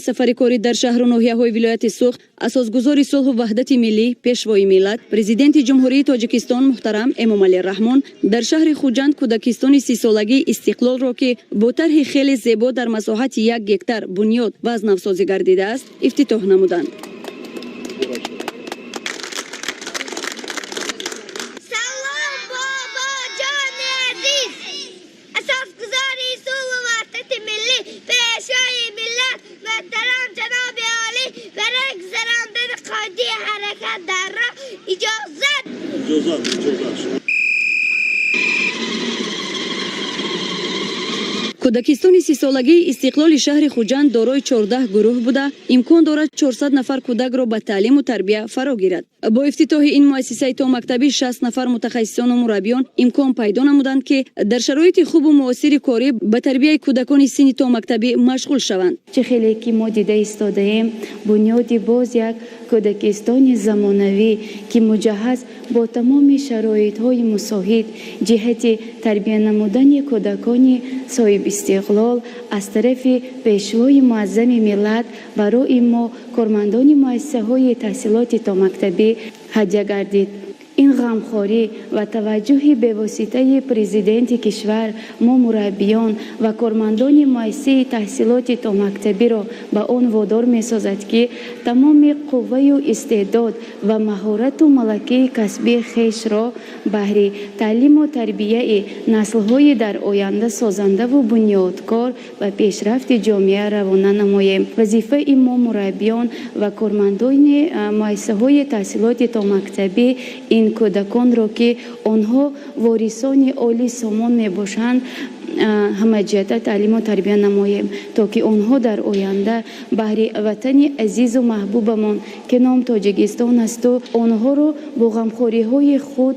Сафари корӣ дар шаҳру ноҳияҳои вилояти Суғд, асосгузори сулҳу ваҳдати миллӣ, Пешвои миллат, Президенти Ҷумҳурии Тоҷикистон муҳтарам Эмомалӣ Раҳмон дар шаҳри Хуҷанд кӯдакистони 30-солагии Истиқлолро, ки бо тарҳи хеле зебо дар масоҳати 1 гектар бунёд ва аз навсозӣ гардидааст, ифтитоҳ намуданд. Салом, бобоҷони азиз, асосгузори сулҳу ваҳдати миллӣ, Пешвои миллат, муҳтарам ҷаноби олӣ, барои гузарондани қоидаи ҳаракат дар роҳ иҷозат. Иҷозат, иҷозат. Кӯдакистони 30-солагии Истиқлоли шаҳри Хуҷанд дорои 14 гурӯҳ буда, имкон дорад 400 нафар кӯдакро ба таълиму тарбия фаро гирад. Бо ифтитоҳи ин муассисаи томактабӣ 60 нафар мутахассисону мураббиён имкон пайдо намуданд, ки дар шароити хубу муосири корӣ ба тарбияи кӯдакони синни томактабӣ машғул шаванд. Чӣ хеле ки мо дида истодаем, бунёди боз як кӯдакистони замонавӣ, ки муҷаҳҳаз бо тамоми шароитҳои мусоид ҷиҳати тарбия намудани кӯдакони соҳибистиқлол аз тарафи Пешвои муаззами миллат барои мо, кормандони муассисаҳои таҳсилоти томактабӣ, ҳадя гардид. Ин ғамхорӣ ва таваҷҷӯҳи бевоситаи президенти кишвар мо, мураббиён ва кормандони муассисаи таҳсилоти томактабиро ба он водор месозад, ки тамоми қувваю истеъдод ва маҳорату малакаи касбии хешро баҳри таълиму тарбияи наслҳои дар оянда созандаву бунёдкор ва пешрафти ҷомеа равона намоем. Вазифаи мо, мураббиён ва кормандони муассисаҳои таҳсилоти томактабӣ, ин кӯдаконро, ки онҳо ворисони оли сомон мебошанд, ҳамаҷиҳата таълиму тарбия намоем, то ки онҳо дар оянда баҳри ватани азизу маҳбубамон, ки ном Тоҷикистон асту онҳоро бо ғамхориҳои худ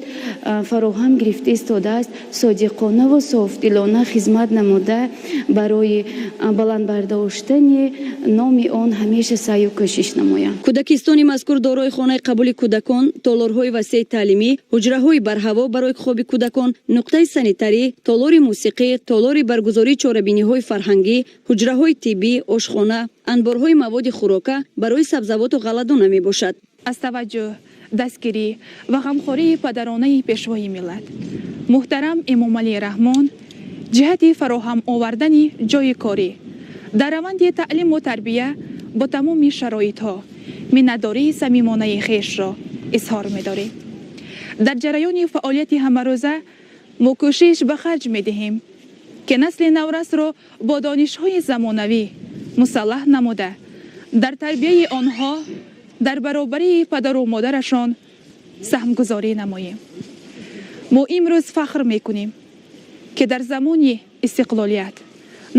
фароҳам гирифта истодааст, содиқонаву софдилона хизмат намуда, барои баланд бардоштани номи он ҳамеша саъю кӯшиш намоянд. Кӯдакистони мазкур дорои хонаи қабули кӯдакон, толорҳои васеи таълимӣ, ҳуҷраҳои барҳаво барои хоби кӯдакон, нуқтаи санитарӣ, толори мусиқӣ, толори баргузории чорабиниҳои фарҳангӣ, ҳуҷраҳои тиббӣ, ошхона, анборҳои маводи хӯрока барои сабзавоту ғалладона мебошад. Аз таваҷҷӯҳ, дастгирӣ ва ғамхории падаронаи Пешвои миллат муҳтарам Эмомалӣ Раҳмон ҷиҳати фароҳам овардани ҷойи корӣ дар раванди таълиму тарбия бо тамоми шароитҳо миннатдории самимонаи хешро изҳор медорем. Дар ҷараёни фаъолияти ҳамарӯза мо кӯшиш ба харҷ медиҳем, ки насли наврасро бо донишҳои замонавӣ мусаллаҳ намуда, дар тарбияи онҳо дар баробарии падару модарашон саҳмгузорӣ намоем. Мо имрӯз фахр мекунем, ки дар замони истиқлолият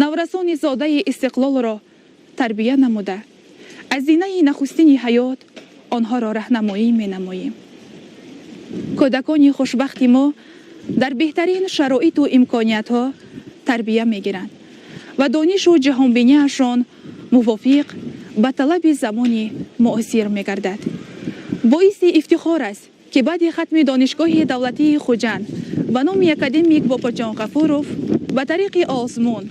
наврасони зодаи истиқлолро тарбия намуда, аз зинаи нахустини ҳаёт онҳоро раҳнамоӣ менамоем. Кӯдакони хушбахти мо дар беҳтарин шароиту имкониятҳо тарбия мегиранд ва донишу ҷаҳонбиниашон мувофиқ ба талаби замони муосир мегардад. Боиси ифтихор аст, ки баъди хатми Донишгоҳи давлатии Хуҷанд ба номи академик Бобоҷон Ғафуров ба тариқи озмун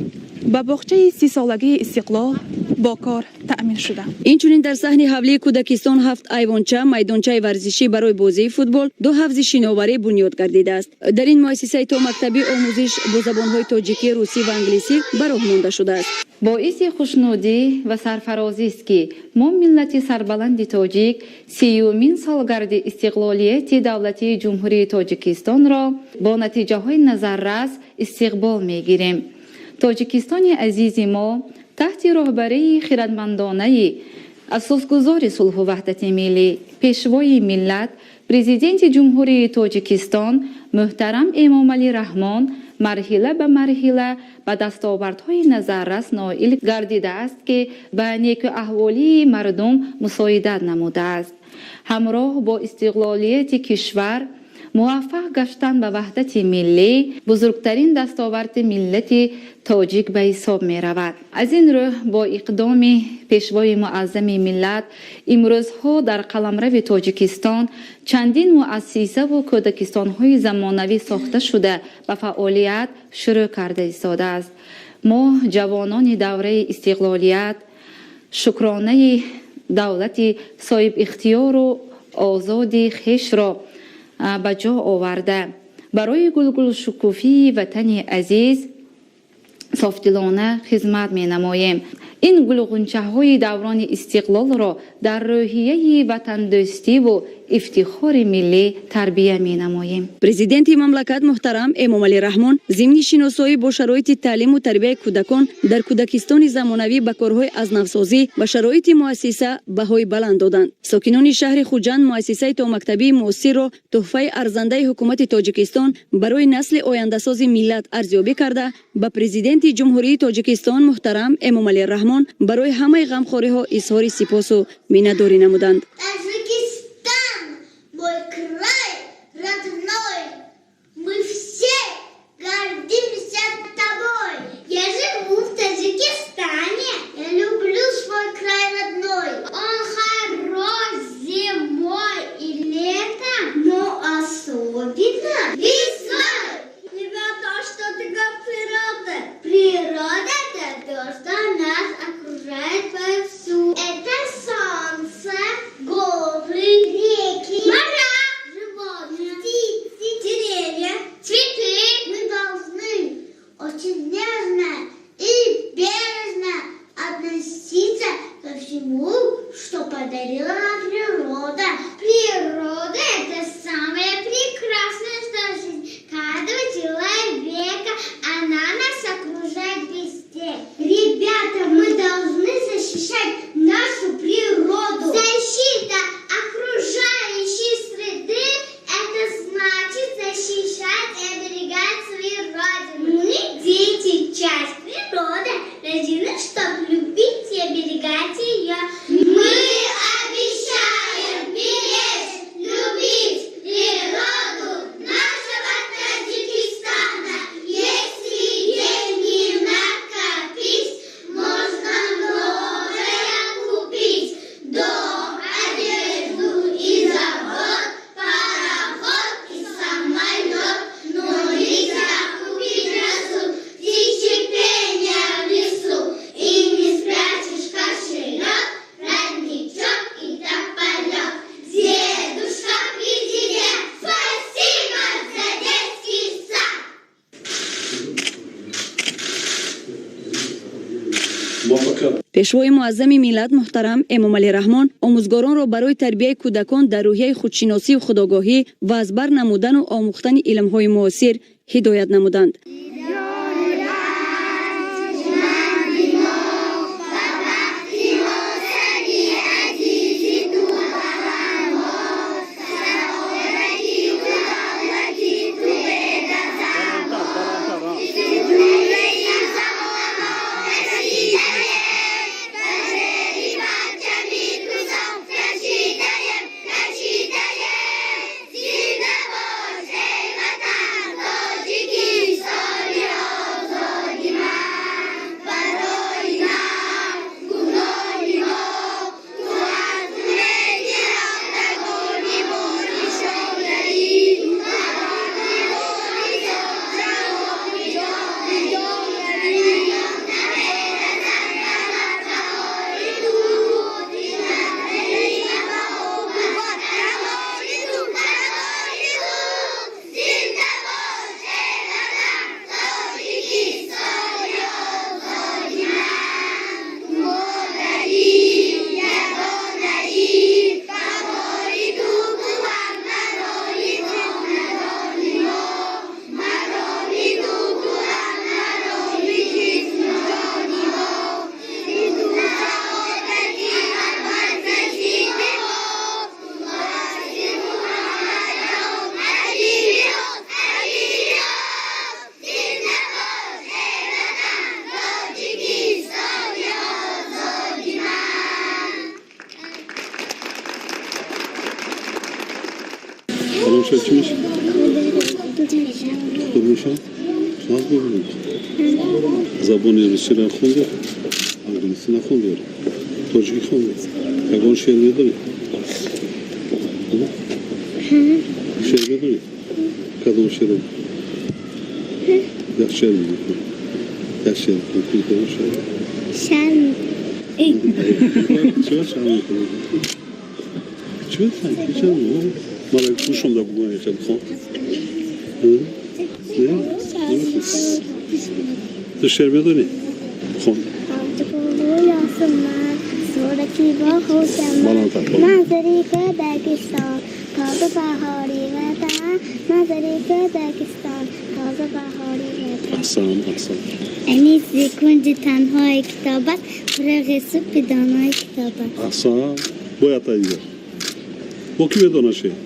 ба боғчаи 30-солагии Истиқлол бо кор таъмин шудам. Инчунин дар саҳни ҳавлии кӯдакистон ҳафт айвонча, майдончаи варзишӣ барои бозии футбол, ду ҳавзи шиноварӣ бунёд гардидааст. Дар ин муассисаи томактабӣ омӯзиш бо забонҳои тоҷикӣ, русӣ ва англисӣ ба роҳ монда шудааст. Боиси хушнудӣ ва сарфарозист, ки мо, миллати сарбаланди тоҷик, 30-умин солгарди истиқлолияти давлатии Ҷумҳурии Тоҷикистонро бо натиҷаҳои назаррас истиқбол мегирем. Тоҷикистони азизи мо таҳти роҳбарии хирадмандонаи асосгузори сулҳу ваҳдати миллӣ, Пешвои миллат, Президенти Ҷумҳурии Тоҷикистон муҳтарам Эмомалӣ Раҳмон марҳила ба марҳила ба дастовардҳои назаррас ноил гардидааст, ки ба некӯаҳволии мардум мусоидат намудааст. Ҳамроҳ бо истиқлолияти кишвар муваффақ гаштан ба ваҳдати миллӣ бузургтарин дастоварди миллати тоҷик ба ҳисоб меравад. Аз ин рӯ, бо иқдоми Пешвои муаззами миллат имрӯзҳо дар қаламрави Тоҷикистон чандин муассисаву кӯдакистонҳои замонавӣ сохта шуда, ба фаъолият шурӯъ карда истодааст. Мо, ҷавонони давраи истиқлолият, Шукронаи давлати соҳибихтиёру озоди хешро ба ҷо оварда, барои гулгулшукуфии ватани азиз софдилона хизмат менамоем. Ин гулғунчаҳои даврони истиқлолро дар рӯҳияи ватандӯстиву ифтихори миллӣ тарбия менамоем. Президенти мамлакат муҳтарам Эмомалӣ Раҳмон зимни шиносоӣ бо шароити таълиму тарбияи кӯдакон дар кӯдакистони замонавӣ ба корҳои аз навсозӣ ва шароити муассиса баҳои баланд доданд. Сокинони шаҳри Хуҷанд муассисаи томактабии муосирро тӯҳфаи арзандаи ҳукумати Тоҷикистон барои насли ояндасози миллат арзёбӣ карда, ба Президенти Ҷумҳурии Тоҷикистон муҳтарам Эмомалӣ Раҳмон барои ҳамаи ғамхориҳо изҳори сипосу миннатдорӣ намуданд. Таджикистан, мой край родной, мы все гордимся тобой. Я живу в Таджикистане, я люблю свой край родной. Он хорош зимой и летом, но особенно весной. Ребята, а что такое природа? Природа – это то, что нас окружает повсюду. Это солнце, горы, реки, моря, животные, птицы, деревья, цветы. Мы должны очень нежно и бережно относиться ко всему, что подарила нам природа. Природа – это самое прекрасное, что в жизни каждого человека. Она нас окружает везде. Ребята, мы должны защищать нашу природу. Защита окружающей среды – это значит защищать и оберегать свою родину. Мы, дети, часть природы, рождены, чтобы любить и оберегать ее. Мы обещаем беречь, любить природу нашего Таджикистана. Если деньги накопить, можно многое купить. Дом, одежду и завод, пароход и самолет. Но нельзя купить красу, птичье пение в лесу. И не спрячешь кошелек, родничок и тополек. Дедушка президент, спасибо за детский сад! Муваффақият. Пешвои муаззами миллат муҳтарам Эмомалӣ Раҳмон омӯзгоронро барои тарбияи кӯдакон дар рӯҳияи худшиносию худогоҳӣ ва аз бар намудану омӯхтани илмҳои муосир ҳидоят намуданд. Баландтар, баландтар, а. Кадом шеър чӣ мешавад? Духтур мешавад? Нағз мебинед. Забони русиро хонди, англисӣ нахонди, тоҷикӣ хонди. Ягон шеър медонӣ? Шеър медонӣ? Кадом шеър? Як шеър мегӯ. Як шеър. Кадом шеър? Шарм. Чиба шарм мекунӣ? Чиба чаро? Мара гӯшонда бугӯ, хел хон. Не? Намехоҳӣ? Ту шеър медонӣ? Хон. Баландтар. منظری کودکستان تازه بهاری وطن، منظری کودکستان تازه بهاری وطن. Аҳсан, аҳсан. انیس کنج تنهای کتاب است، فراغ صبح دانای کتاب است. Аҳсан. Бояд та дигар. Бо кӣ медона шеър?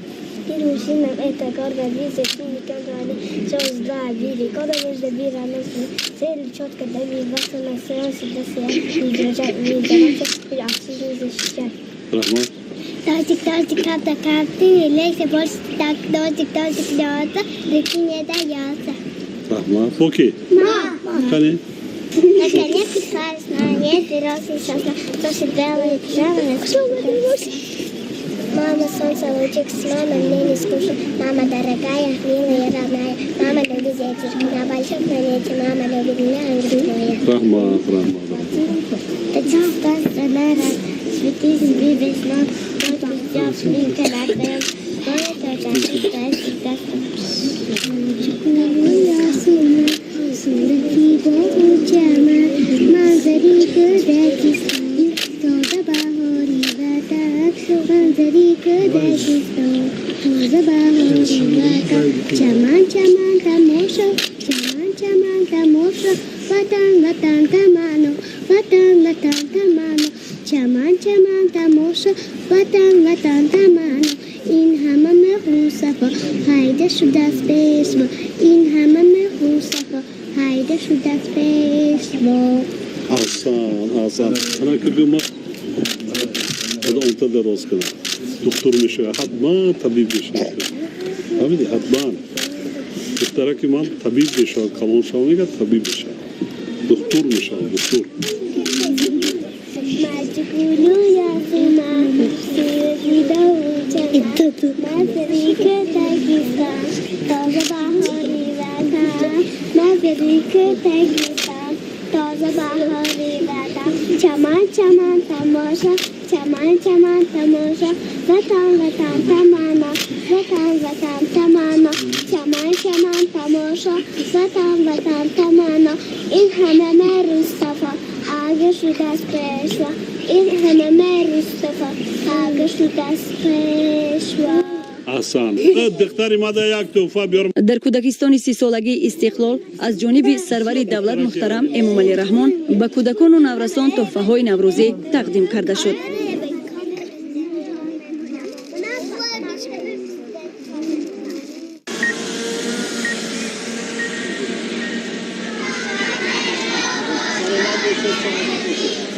Hiroshima это город виза химика звезда великого между цель четко добиваться на сеансе до не защищать. Раҳмат. Дождик, дождик, капта, капты, лейся больше так, дождик, дождик, льется, реки не дается. Раҳмат. Бо кӣ? Мама! Қани? Наконец пришла весна, нет берез и сосна, тоже белые пижамы на. Мама, солнце, лучик, с мамой мне не скучно. Мама дорогая, милая, родная. Мама любит детишек на большой планете. Мама любит меня, ангел моя. Раҳмат, раҳмат, раҳмат. Таджикистан, страна рад, цветы земли весна, вот везде на твоем поле, Таджикистан всегда. منظری کودکستان تازه بهاری وطن، منظری کودکستان تازه بهاری وطن، چمن چمن تماشا، چمن چمن تماشا، وطن وطن تمنا، وطن وطن تمنا، چمن چمن تماشا، وطن وطن تمنا. این همه مهر صفا پیدا شد از پیشوا، این همه مهر صفا پیدا شد از پیشوا. Аҳсан, аҳсан. Ана ки бima одам дароз кунад, духтур мешавад, ҳатман табиб мешавад. Фаҳмидӣ? Ҳатман духтараки ман табиб мешавад, калон шава, мегӯяд, табиб мешавад, духтур мешавад, духтур. Мальчику ясна, منظری کودکستان تازه بهاری وطن، منظری کودکستان تازه بهاری وطن، چمن چمن تماشا، چمن چمن تماشا، وطن وطن تمنا، وطن وطن تمنا، چمن چمن تماشا، وطن وطن تمنا. این همه مهر صفا اگه شد از پیشوا، این همه مهر صفا اگه شد از پیشوا. Аҳсан. Духтари мада як тӯҳфа биёр. Дар кӯдакистони 30-солагии Истиқлол аз ҷониби сарвари давлат муҳтарам Эмомалӣ Раҳмон ба кӯдакону наврасон тӯҳфаҳои наврӯзӣ тақдим карда шуд. Саломат бошед, саломат бошед.